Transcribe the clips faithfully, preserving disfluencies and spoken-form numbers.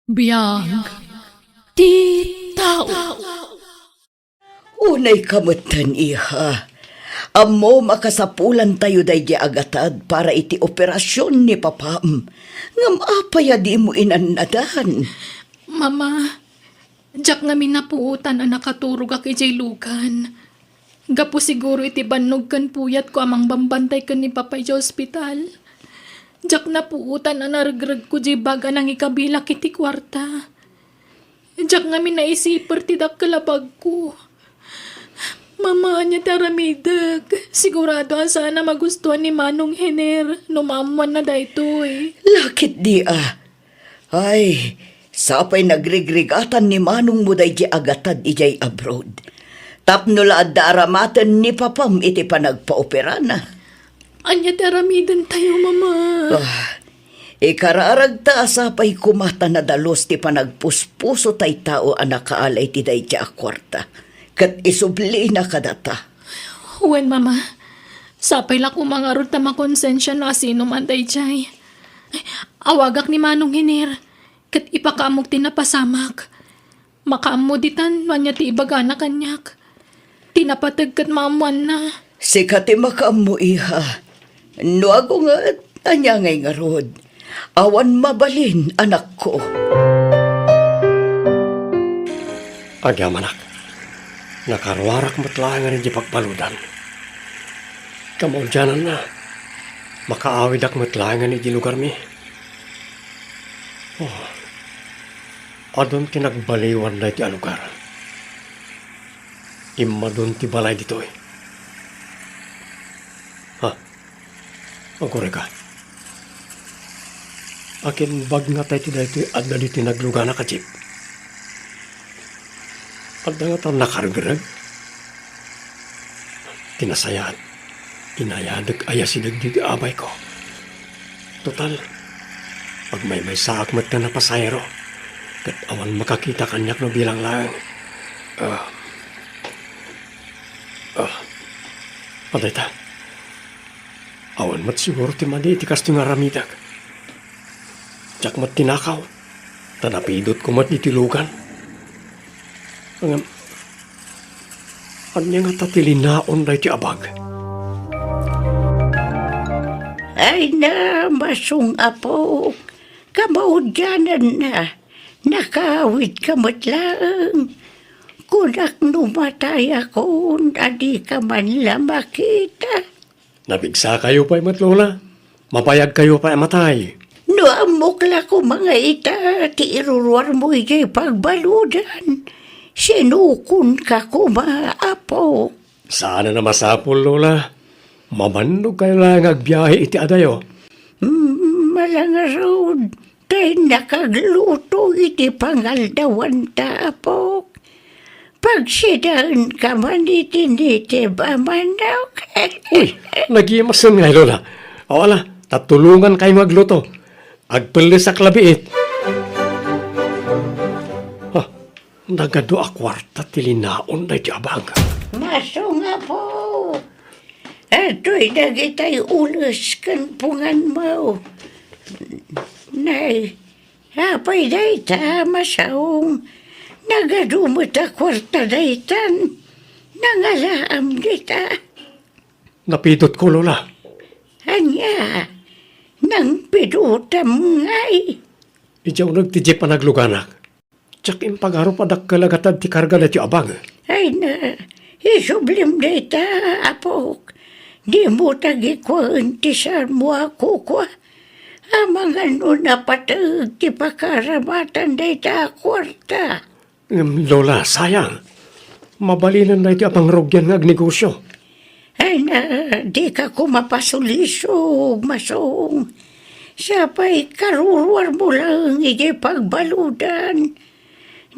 Biag ti tao. Unay ka metten, iha. Ammom a kasapulantayo daydi agatad para iti operasion ni papam. Ngem apay a dimo inannadan? Mama, diak ngamin napuotan a nakaturogak idiay lugan. Gapu siguro iti bannog ken puyatko a mangbambantay ken ni Papa idiay ospital. Diak napuotan a naregregko diay bag a nangikabilak iti kuarta. Diak ngamin naisiper ti dakkel a bagko. Mama, ania ti aramidek? Sigurado a saan a magustuan ni Manong Hener no maammoanna daytoy. Lakit di a. Ay, sapay nagrigrigatan ni manongmo daydi agatad idiay abroad. Tapno la adda aramaten ni papam iti panagpaoperana. Ania ti aramidentayo, Mama? Ah, ikararagta a sapay koma ta nadalus ti panagpuspuso tay tao a nakaala iti daydi a kuarta, ket isublina kadata. Wen, Mama. Sapay la koma ngarud ta makonsensia no asino man daydiay. Awagak ni Manong Hener, ket ipakaammok ti napasamak. Makaammo ditan no ania ti ibagana kaniak. Ti napateg ket maammoanna. Sika ti makaammo, iha. No agunget, ania ngay ngarud? Awan mabalin, anakko. Agyamanak, nakaruarak met laengen iti pagbaludan. Kamaudiananna, makaawidak met laengen iti lugarmi. Oh, adun ti nagbaliwan daytoy a lugar. Immadun ti balay ditoy. Ha? Agurayka. Akin bagngata iti daytoy adda ditoy nagluganak a jeep. Adda ngata nakaregreg? Ti nasayaat, inayadek aya sideg ditoy abayko. Total, agmaymaysaak met nga napasahero, ket awan makakita kaniak no bilang laeng. Ah. Ah. Adayta. Awan met siguro ti madi iti kastoy nga aramidek. Diak met tinakaw, ta napidotko met iti lugan. Ngem, ania ngata ti linaon daytoy a bag? Ay na, masong apo, kamaudiananna, nakaawidka met laeng. Kunak no matayakon, a dika man la makita. Napigsakayo pay met, Lola. Mabayagkayo pay a matay. No ammok la koma nga ita ti iruruarmo idiay pagbaludan, sinukonka koma, apo. Saan a masapul, Lola. Mamannogkayo la nga agbiahe iti adayo. Mm, malangarud, tay nakagluto iti pangaldawanta, apok. Pagsidaenka man iti nitib a manok. Uy, nagimasen ngay, Lola. Aw, ala, ta tulongankayo nga agluto. Agpellesak labiit. Ha, nagadu a kuarta ti linaon daydi a bag. Masong, apo. Adtoy dagitay ules ken punganmo. Nay, apay dayta, masong? Nagadu met a kuarta daytan. Nangalaam dita. Napidotko, Lola. Ania? Nangpidotam ngay? Idiay uneg ti jeep a nagluganak. Diak impagarup a dakkel a gatad ti karga daytoy a bag. Ay na, isublim dayta, apok. Dimo tagikuaen ti saanmo a kukua. Amangan no napateg ti pakaramatan dayta a kuarta. Ngem, Lola, sayang. Mabalinen daytoy a pangrugian nga agnegosio. Ay na, dika koma pasulisog, masong. Sapay karuruarmo laeng idiay pagbaludan.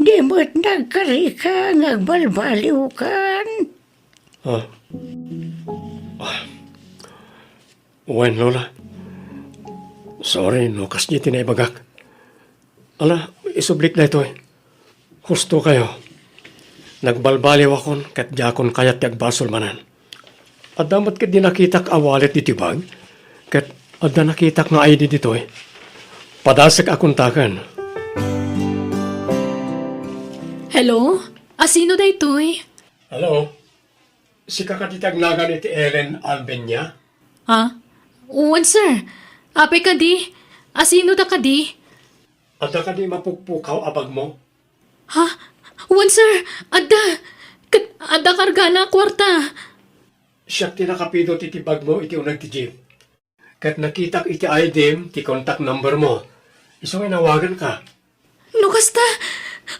Di met nagkarika nga agbalbaliwkan. Ah. Ah. Wen, Lola. Sorry no kasdi ti naibagak. Ala, isublik daytoy. Husto kayo. Nagbalbaliwakon ket diakon kayat ti agbasol manen. Adda met ket di nakitak a wallet ditoy bag, ket adda nakitak nga I D ditoy. Padasek a kontaken. Hello? Asino daytoy? Hello? Sika kadi ti agnagan iti Ellen Albenia? Ha? Wen, sir. Apay kadi? Asino da kadi? Adda kadi mapukpukaw a bagmo? Ha? Wen, sir. Adda. Ket adda kargana a kuarta. Siak ti nakapidot iti bagmo iti uneg ti jeep. Ket nakitak iti I D-m ti contact number mo. Isu nga inawaganka. No kasta,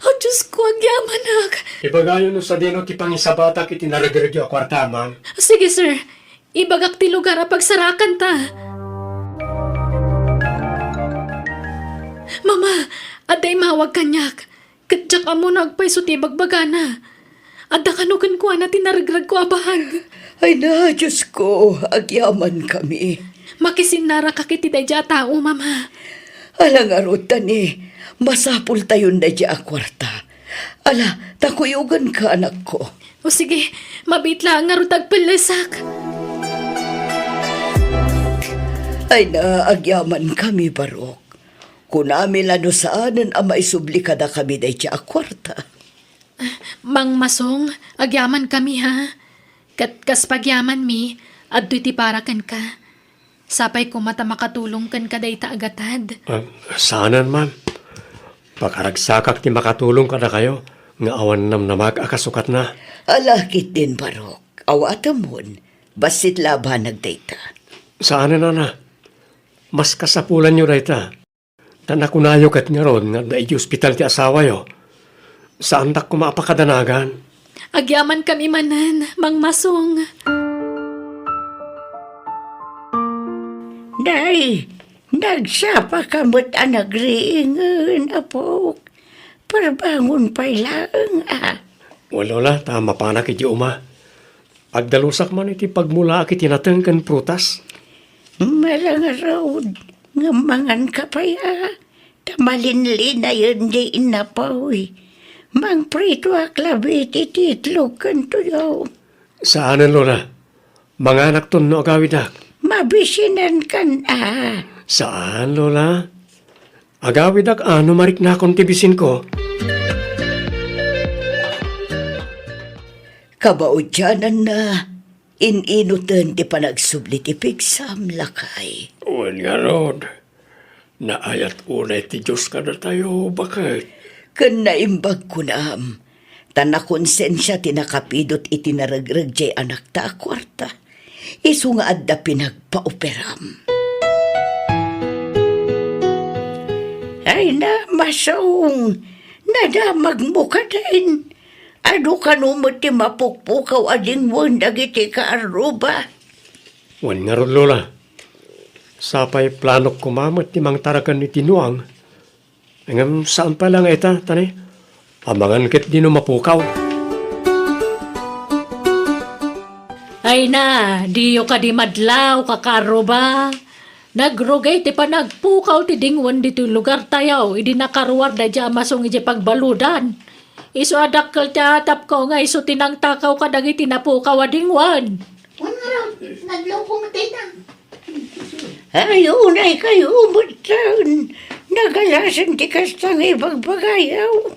oh, Diyos ko, agyamanak. Ibagayo no sadino ti pangisabatak iti naregregyo a kuarta, ma'am. Sige, sir. Ibagak ti lugar a pagsarakanta. Mama, adda imawag kaniak. Ket diak ammo no agpayso ti ibagbagana. Adda kano kenkuana ti naregregko a bag. Ay na, Diyos ko, agyamankami. Makisinnaraka iti daydiay a tao, Mama. Ala ngarud, Tani, masapultayon daydiay a kuarta. Ala, ta kuyoganka, anakko. O sige, mabiit laeng ngarud ta agpellesak. Ay na, agyamankami, Barok. Kunami la no saanen a maisubli kadakami daydiay a kuarta. Mang Masong, agyamankami, ha? Ket kas pagyamanmi, adtoy ti para kenka. Sapay koma ta makatulong kenka dayta a gatad. Ah, saanen, ma'am. Pakaragsakak ti makatulong kadakayo nga awan namnamag a kasukatna. Ala ketdin, Barok. Awatemon. Bassit la a banag dayta. Saanen, nana. Mas kasapulanyo dayta. Ta nakunayo ket ngarud nga adda idiay ospital ti asawayo. Saandak koma a pakadanagan. Agyamankami manen, Mang Masong. Nay, nagsapaka met a nagriingen, apok. Parbangon pay laeng, a. Wen, Lola, ta mapanak idiay uma. Agdalusak man iti pagmulaak iti nateng ken prutas. Malangarud, ngem manganka pay, a, ta malinlinayen diay innapoy. Mangpritoak labi iti itlog ken tuyo. Saanen, Lola. Manganakton no agawidak. Mabisinankan, a. Saan, Lola. Agawidak a no mariknakon ti bisinko. Kabaudyananna, in-inoten ti panagsubli ti pigsam, lakay. Wen ngarud, naayat unay ti Dios kadatayo, baket. Ken naimbag kunam, ta nakonsensia ti nakapidot iti naregreg diay anakta a kuarta. Isu nga adda pinagpaoperam. Ay na, Masong, nadamagmo kadin. Adu kano met ti mapukpukaw a dingwen dagiti kaarruba? Wen ngarud, Lola. Sapay planok koma met ti mangtaraken iti nuang. Ngem saan pay la nga ita, Tani. Amangan ketdi no mapukaw. Ay na, diyo kadi madlaw, kakaarruba. Nagrugay ti panagpukaw ti dingwen ditoy lugartayo idi nakaruar daydiay a Masong idiay pagbaludan. Isu a dakkel ti atapko nga isu ti nangtakaw kadagiti napukaw a dingwen. Wen ngarud, nadlawko met dayta. Ay, unay kayo metten. Nagalasen ti kasta nga ibagbagayo.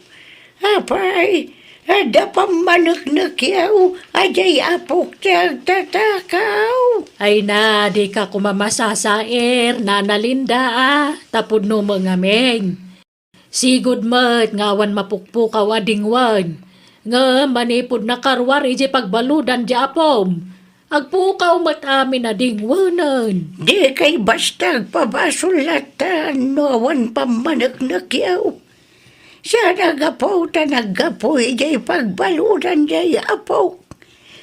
Apay, adda pammaneknekyo a diay apok ti agtatakaw. Ay na, dika koma masasair, Nana Linda, a, ta pudno met ngamin. Sigud met nga awan mapukpukaw a dingwen. Ngem manipud nakaruar idiay pagbaludan ti apom, agpukaw met amin a dingwenen. Dikay basta agpabasol latta no awan pammaneknekyo. Saan a gapu ta naggapu idiay pagbaludan diay apok.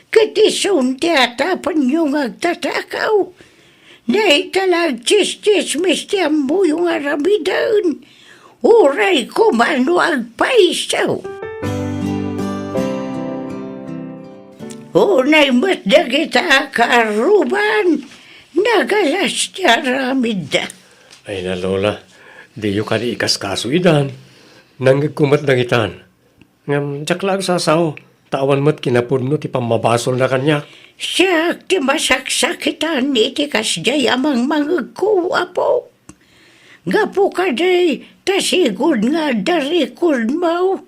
Ket isun ti atapenyo nga agtatakaw. Dayta la agtsistsismis ti ammoyo nga aramiden, uray koma no agpayso. Unay met dagita a kaarruban, nagalas ti aramidda. Ay na, Lola, diyo kadi ikaskaso idan. Nangngegko met dagitan. Ngem diak la agsasao, ta awan met kinapudno ti pammabasolna kaniak. Siak ti masaksakitan iti kasdiay a mangmangegko, Apo. Gapu kadi ta sigud nga adda recordmo,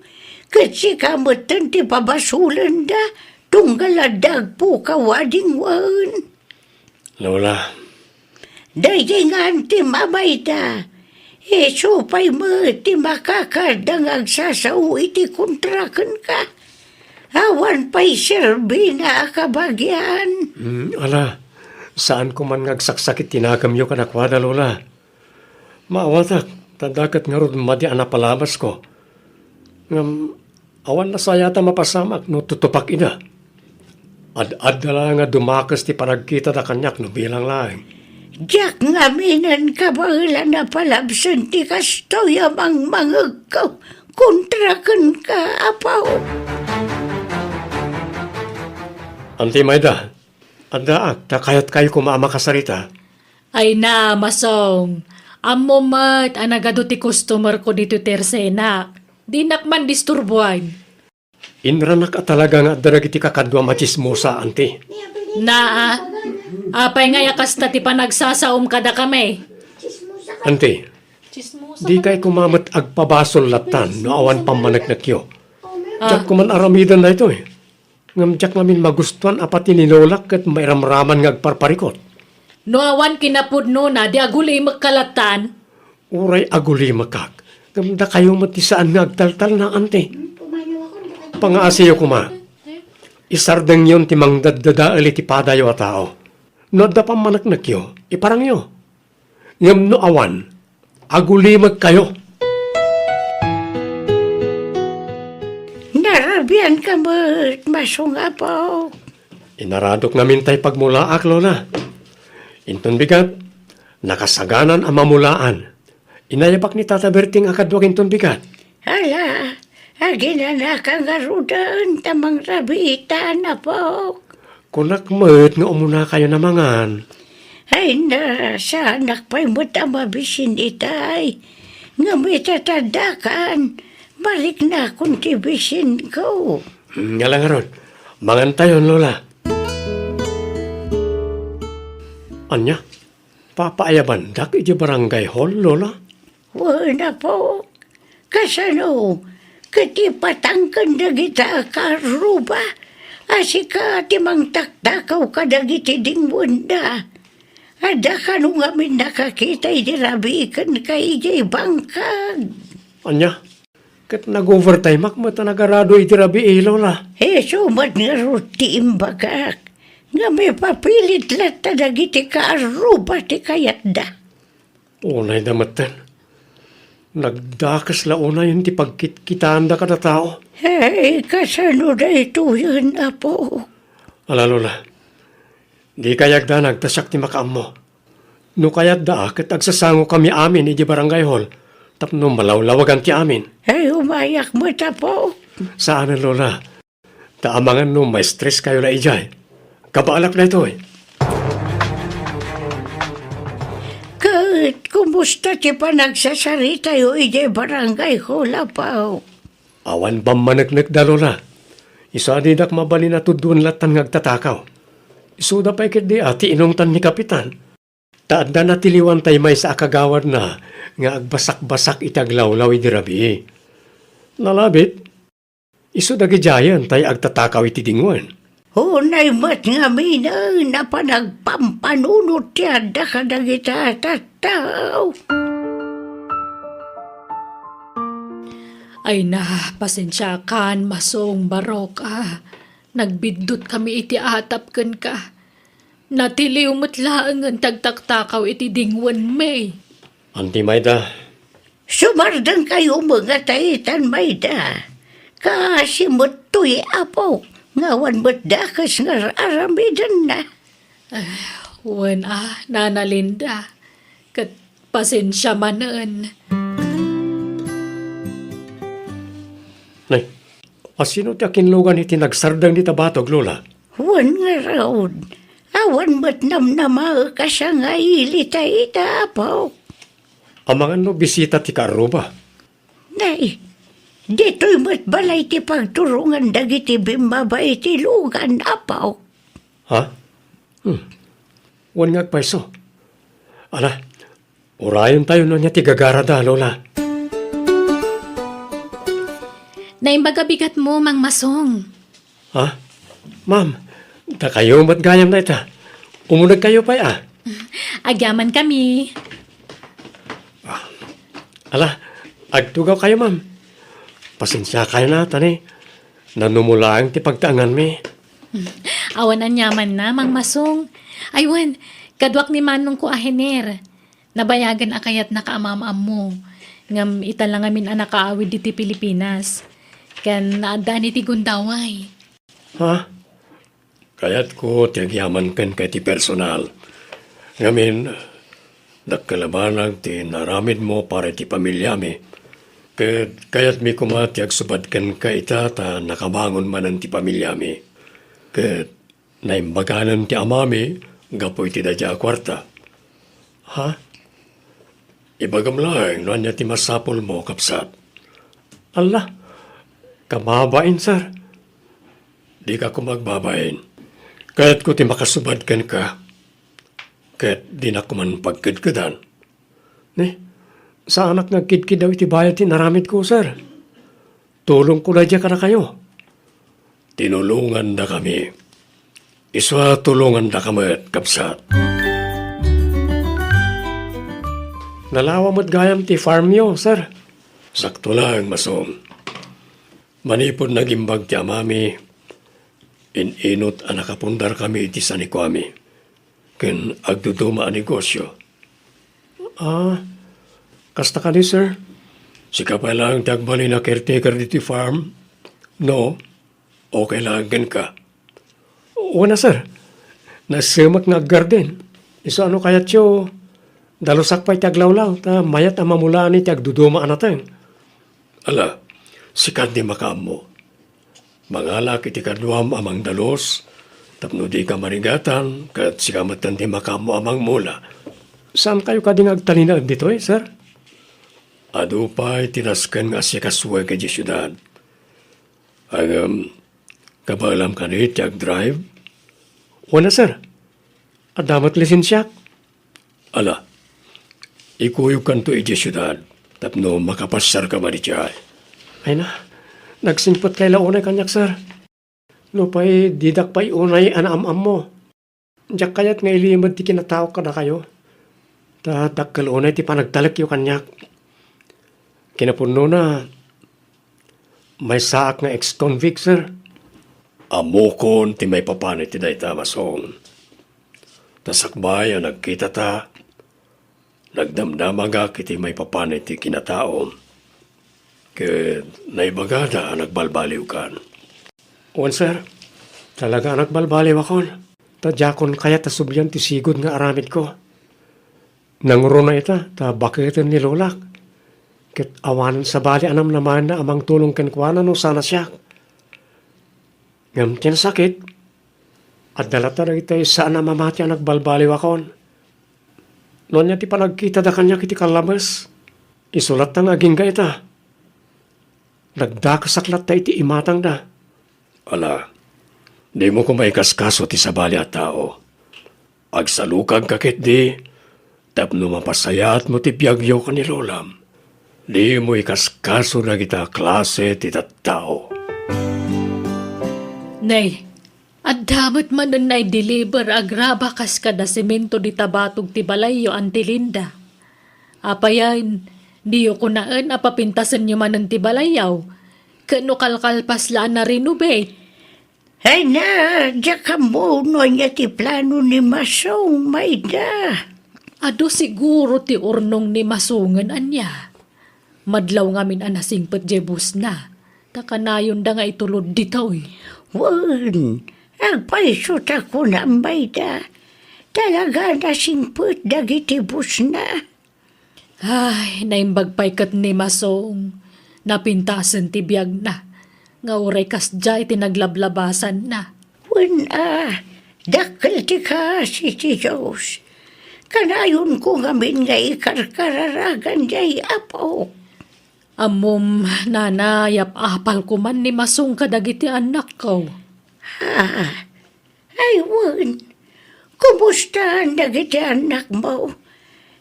Ket sika metten ti pabasolenda, tunggal adda agpukaw a dingwen. Lola. Daydi nga anti mamayda. Isu pay met ti makakadda nga agsasao iti kontra kenka. Awan pay serbina a kabagian. Hmm, ala, saan ko man nga agsaksakit ti nakemyo kadakuada, Lola. Maawatak, ta adda ket ngarud madi a napalabasko. Ngem, awan nasayaat a mapasamak no tutupak ida. Ad-adda laeng nga dumakes ti panagkitada kaniak no bilang laeng. Diak ngaminen kabaelan a palabsen ti kastoy a mangmangegko kontra kenka, Apo. Anti Mayda, addaak ta kayatkayo koma a makasarita. Ay na, Masong. Ammom met a nagadu ti customer ko ditoy tersenak. Dinak man disturbuan. Inranak a talaga nga adda dagiti kakaduam a tsismosa, anti. Naa, apay ngay a kasta ti panagsasaom kadakami? Anti, dikay koma met agpabasol lattan no awan pammaneknekyo. Ah. Diak koma aramiden daytoy. Ngem diak ngamin magustuan a pati ni Lolak ket mairamraman nga agparparikot. No awan kinapudnona, di agulimekka lattan? Uray agulimekak, ngem dakayo met ti saan nga agtaltalna, anti. Pangaasiyo koma. Isardengyon ti mangdaddadael iti padayo a tao. No adda pammaneknekyo, iparangyo. Ngem no awan, agulimekkayo. Narabianka met, Masong Apo. Inaradok ngamin tay pagmulaak, Lola. Inton bigat, nakasaganan a mamulaan. Inayabak ni Tata Berting a kaduak inton bigat. Ala, aginanaka ngaruden ta mangrabiitan, Apok. Kunak met nga umunakayon a mangan. Ay na, saanak pay met a mabisin itay. Ngem ita ta addakan, mariknakon ti bisinko. Hmm, ngala ngarud, mangantayon, Lola. Ania? Papaayabandak iti barangay hall, Lola? Wen, Apo. Kasano? Ket ipatangken dagita a kaarruba a sika ti mangtaktakaw kadagiti dingwenda. Adda kano ngamin nakakita idi rabii kenka idiay bangkag? Ania? Ket nag-overtimeak met a nagarado idi rabii, Lola. Isu met ngarud ti imbagak, nga mapapilit latta dagiti kaarruba ti kayatda. Unayda metten. Nagdakes la unayen ti pagkitkitaanda kada tao. Hey, kasano daytoyen, Apo? Ala, Lola. Dikay agdanag ta siak ti makaammo. No kayatda, ket agsasangokami amin idiay barangay hall tapno malawlawagan ti amin. Ay, umayak met, Apo. Saanen, Lola. Ta amangan no ma-stress kayo la idiay. Kabaelak daytoy. Ket kumusta ti panagsasaritayo idiay barangay hall, Apo? Awan pammaneknekda, Lola. Isu a didak mabalin a tuddoen lattan nga agtatakaw. Isuda pay ketdi a ti inungtan ni Kapitan. Ta adda natiliwan tay maysa a kagawadna nga agbasakbasak iti aglawlaw idi rabii. Nalabit, isu dagidiayen tay agtatakaw iti dingwen. Unay met ngamin a panagpampanunot ti adda kadagita a tattao. Ay na, pasensiakan, Masong Barok, a. Nagbiddutkami iti atap kenka. Natiliw met laengen ti agtaktakaw iti dingwenmi. Anti Mayda. Sumardengkayo met nga taitan, Mayda. Kaasi met toy, Apo, nga awan met dakes nga ar-aramidenna. Ah, wen a, Nana Linda. Ket pasensia manen. Nay, asino ti akinlugan iti nagsardeng dita batog, Lola? Wen ngarud, awan met namnamaek a sangaili ta ita, Apo. Amangan no bisita ti kaarruba? Nay, ditoy met balay ti pagturongan dagiti bimmaba iti lugan, Apo. Ha? Hmm. Wen nga agpayso. Ala, urayentayo no ania ti gagarada, Lola. Naimbag a bigatmo, Mang Masong. Ha? Ma'am, dakayo met gayam dayta. Umunegkayo pay a. Agyamankami. Ala, agtugawkayo, ma'am. Pasensiakayo a, ta ni, nanumolaeng ti pagtaenganmi. Awan aniamanna, Mang Masong. Ay wen, kaduak ni manongko a Hener. Nabayagen a kayatnaka a maam-ammo. Ngem ita la ngamin a nakaawid ditoy Pilipinas. Ken naaddaanmi ti gundaway. Ha? Kayatko ti agyaman kenka iti personal. Ngamin, dakkel a banag ti naaramidmo para iti pamiliami. Ket kayatmi koma ti agsubad kenka ita ta nakabangon manen ti pamiliami. Ket naimbaganen ti amami gapu iti daydiay a kuarta. Ha? Ibagam laeng no ania ti masapulmo, kabsat. Alla, kababain, sir. Dika koma agbabain. Kayatko ti makasubad kenka. Ket dinak koman pagkedkedan. Ni, saanak nga agkidkidaw iti bayad ti inaramidko, sir. Tulongko daydiay kadakayo. Tinulongandakami. Isu a tulongandaka met, kabsat. Nalawa met gayam ti farmyo, sir. Sakto laeng, Masong. Manipud nagimbag ti amami, in-inut a nakapundarkami iti sanikuami ken agduduma a negosio. Ah, kasta kadi, sir? Sika pay laeng ti agbalin a caretaker ditoy farm? No? Okay laeng kenka? Wen a, sir. Nasemek nga aggarden. Isu a no kayatyo, dalusak pay ti aglawlaw, ta mayat a mamulaanmi ti agduduma a nateng. Ala, sika ti makaammo. Mangalak iti kaduam a mangdalus, tapno dika marigatan, ket sika metten ti makaammo a mangmula. Saankayo kadi nga agtalinaed ditoy, sir? Adu pay ti nasken nga asikasuek idiay siudad. Ngem, kabaelam kadi ti agdrive? Wen a, sir. Adda met lisensiak. Ala, ikuyogkanto idiay siudad tapno makapasiarka madi idiay. Ay na, nagsingpetkay la unay kaniak, sir. Nupay didak pay unay a naam-ammo. Diak kayat nga ilimed ti kinataok kadakayo. Ta dakkel unay ti panagtalekyo kaniak. Kinapudnona, maysaak nga ex-convict, sir. Ammokon ti maipapan iti dayta, Masong. Ta sakbay a nagkitata, nagdamdamagak iti maipapan iti kinataom. Ket naibagada a nagbalbaliwkan. Wen, sir. Talaga a nagbalbaliwakon. Ta diakon kayat a sublian ti sigud nga aramidko. Nangruna ita ta baketen ni lolak. Ket awanen sabali a namnamaenna a mangtulong kenkuana no saan a siak. Ngem ti nasakit, adda latta dagiti saan a mamati a nagbalbaliwakon. No ania ti panagkitada kaniak iti kallabes, isu latta nga agingga ita. Nagdakasak latta iti imatangda. Ala, dimo koma ikaskaso ti sabali a tao. Agsalukagka ketdi tapno mapasayaatmo ti biagyo ken ni lolam. Dimo ikaskaso dagita klase ti tattao. Nay, adda met manen naideliver a graba kas kada semento dita batog ti balayyo, Auntie Linda. Apayen, diyo kunaen a papintasenyo manen ti balayyaw, ket no kalkalpas la a na-renovate. Ay na, diak ammo no ania ti plano ni Masong, Mayda. Adu siguro ti urnong ni Masongen ania. Madlaw ngamin a nasingpet diay busna, ta kanayonda nga itulod ditoy. Wen, agpayso ta kunam, Mayda. Talaga a nasingpet dagiti busna. Ay, naimbag pay ket ni Masong. Napintasen ti biagna, nga uray kasdiay ti naglablabasanna. Wen a, dakkel ti kaasi ti Dios. Kanayonko ngamin nga ikarkararagan diay Apo. Ammom, nana, yap-apalko man ni Masong kadagiti annakko. Ha? Ay, wen. Kumusta dagiti annakmo?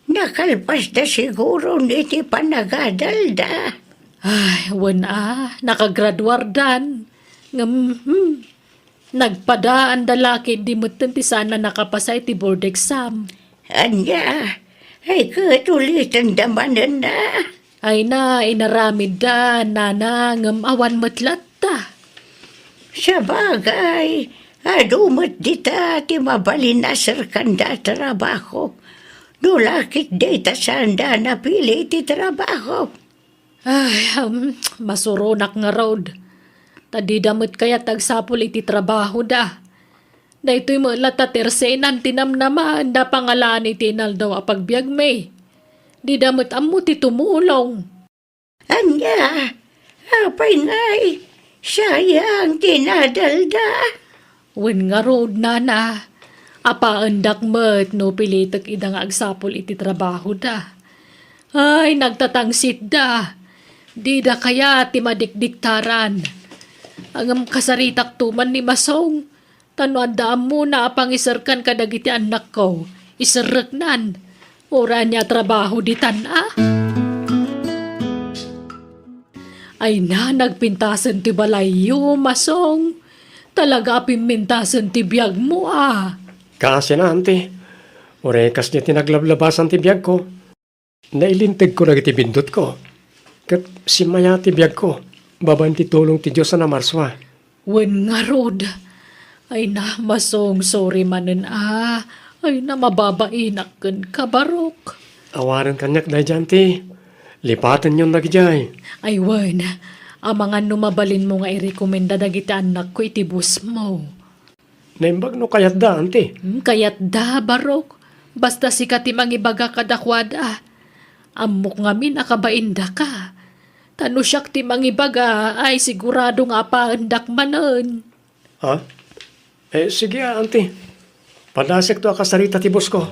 Nakalpasda siguron iti panagadalda. Ay, wen a, nakagraduardan. Ngem, hmm, nagpadaanda la ketdi metten ti saan a nakapasa iti board exam. Ania? Ay, ket ulitenda manen a? Ay na, inaramidda, nana, ngem awan met latta. Sabagay, adu met dita ti mabalin a serkanda a trabaho. No la ket dayta saanda a napili iti trabaho. Ay, um, masuronak ngarud. Ta dida met kayat agsapul iti trabahoda. Daytoy met latta ti ersenan ti namnamaenda a pangalaen iti inaldaw a pagbiagmi. Dida met ammo ti tumulong. Ania? Apay ngay? Sayang ti nadalda. Wen ngarud, nana, apaendak met no pilitek ida nga agsapul iti trabahoda. Ay, nagtatangsitda. Dida kayat ti madikdiktaran. Ngem kasaritakto man ni Masong. Ta no adda ammona a pangiserkan kadagiti annakko, iserreknan. Uray ania a trabaho ditan a? Ay na, nagpintasen ti balayyo, Masong. Talaga a pimmintasen ti biagmo a. Kaasina, anti. Uray kasdiay ti naglablabasan ti biagko. Nailintegko dagiti bindutko, ket simmayaat ti biagko babaen ti tulong ti Dios a namarsua. Wen ngarud, ay na, Masong, sorry manen a. Ay na, mababainak kenka, Barok. Awanen kaniak daydiay, anti. Lipatenyon dagidiay. Ay wen, amangan no mabalinmo nga irekomenda dagiti annakko iti bossmo. Naimbag no kayatda, anti. Hmm, kayatda, Barok. Basta sika ti mangibaga kadakuada. Ammok ngamin a kabaindaka. Ta no siak ti mangibaga, ay sigurado nga apaendak manen. Ha? Eh, sige, ah, anti. Padasekto a kasarita ti boss ko.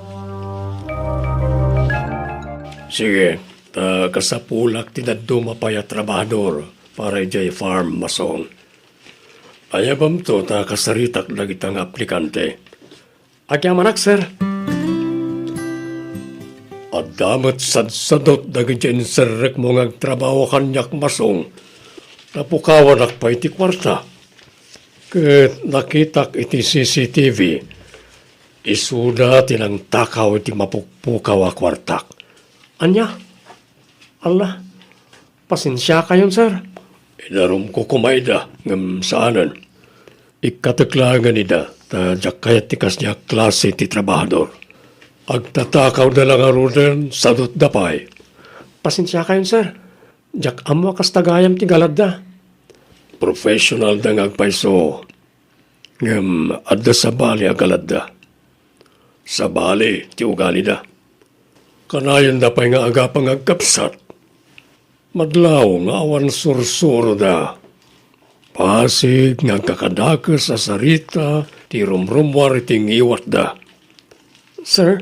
Sige, ta kasapulak ti dadduma pay a trabahador para idiay farm, Masong. Ayabamto ta kasaritak dagita nga aplikante. Agyamanak, sir. Adda met sadsadot dagiti inserrekmo nga agtrabaho kaniak, Masong. Napukawanak pay ti kuarta. Ket nakitak iti C C T V, isuda ti nangtakaw iti mapukpukaw a kuartak. Ania? Alla, pasensiakayon, sir. Inarumko koma ida, ngem saanen. Ikkatek laengen ida, ta diak kayat ti kasdiay a klase ti trabahador. Agtatakawda la ngaruden, sadotda pay. Pasensiakayon, sir. Diak ammo a kasta gayam ti galadda. Professionalda nga agpayso, ngem adda sabali a galadda. Sabali ti ugalida. Kanayonda pay nga agapa nga agkabsat. Madlaw nga awan sursuroda. Pasig nga agkakadakes a sarita ti rumrummuar iti ngiwatda. Sir?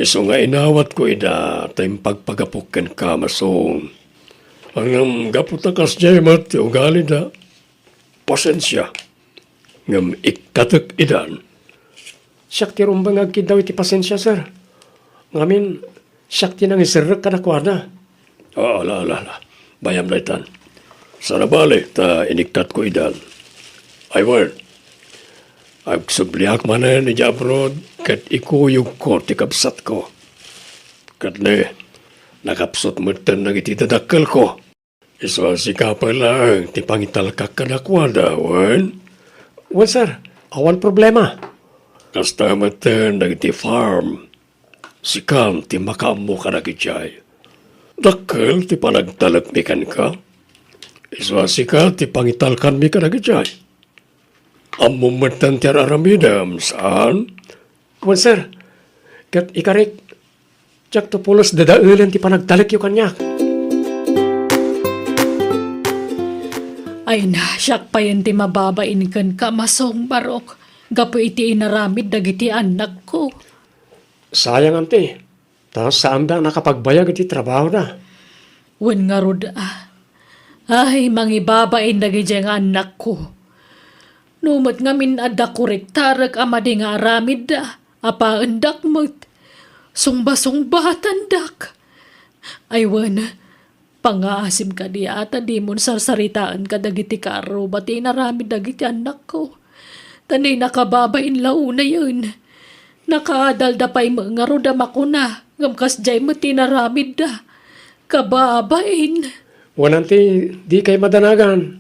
Isu nga inawatko ida ta impagpagapok kenka, Masong. Ngem gapu ta kasdiay met ti ugalida, pasensia. Ngem ikkatek idan. Siak ti rumbeng nga agkiddaw iti pasensia, sir. Ngamin, siak ti nangiserrek kadakuada. Ah, ala, ala, ala. Bayam daytan. Saan a bale ta inikkatko idan. Ay wen, agsubliak manen idiay abroad ket ikuyogko ti kabsatko. Ket ne, nakapsut metten dagiti dadakkelko. Isu a sika pay laeng ti pangitalkak kadakuada, wen? Wen, sir. Awan problema. Kasta metten dagiti farm. Sikan ti makaammo kadagidiay. Dakkel ti panagtalekmi kenka. Isu a sika ti pangitalkanmi kadagidiay. Ammom metten ti ar-aramidem, saan? Wen, sir. Ket ikarik, diakto pulos dadaelen ti panagtalekyo kaniak. Ay na, siak payen ti mababain kenka, Masong Barok, gapu iti inaramid dagiti annakko. Sayang, anti. Ta saanda a nakapagbayag iti trabahoda. Wen ngarud a. Ay, mangibabain dagidiay nga annakko. No met ngamin adda kurektarek a madi nga aramidda, apaendak met. Sungba-sungbatandak. Ay wen, Pangaasim kadi a ta dimon sarsaritaen kadagiti kaarruba ti inaramid dagiti annakko. Ta ni nakababain la unayen. Nakaadalda pay met ngarud a makuna, ngem kasdiay met ti inaramidda. Kababain. Wen, anti, dikay madanagan.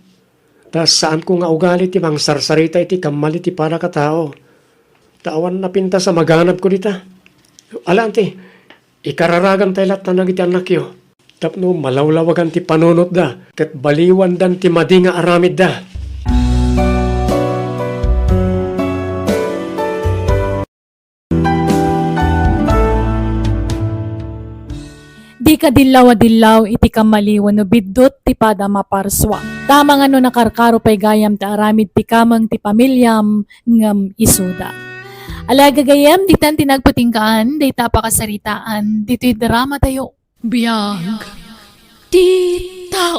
Ta saanko nga ugali ti mangsarsarita iti kammali ti padakatao. Ta awan napintas a maganabko dita. Ala, anti, ikararagantay latta dagiti annakyo. Tapno malawlawagan ti panunotda, ket baliwandan ti madi nga aramidda. Dika dillaw a dillaw iti kammali wenno biddut ti pada maparsua. Tama nga no nakarkaro pay gayam ti aramid ti kameng ti pamiliam, ngem isuda. Ala gagayem, ditan ti nagpatinggaan dayta a pakasaritaan ditoy drama tayo. Biag ti tao.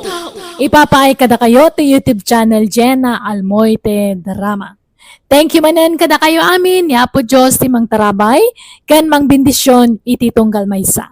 Ipapaay kadakayo ti YouTube channel Jenna Almoite Drama. Thank you manen kadakayo amin, ni Apo Dios ti mangtarabay ken mangbendisyon iti tunggal maysa.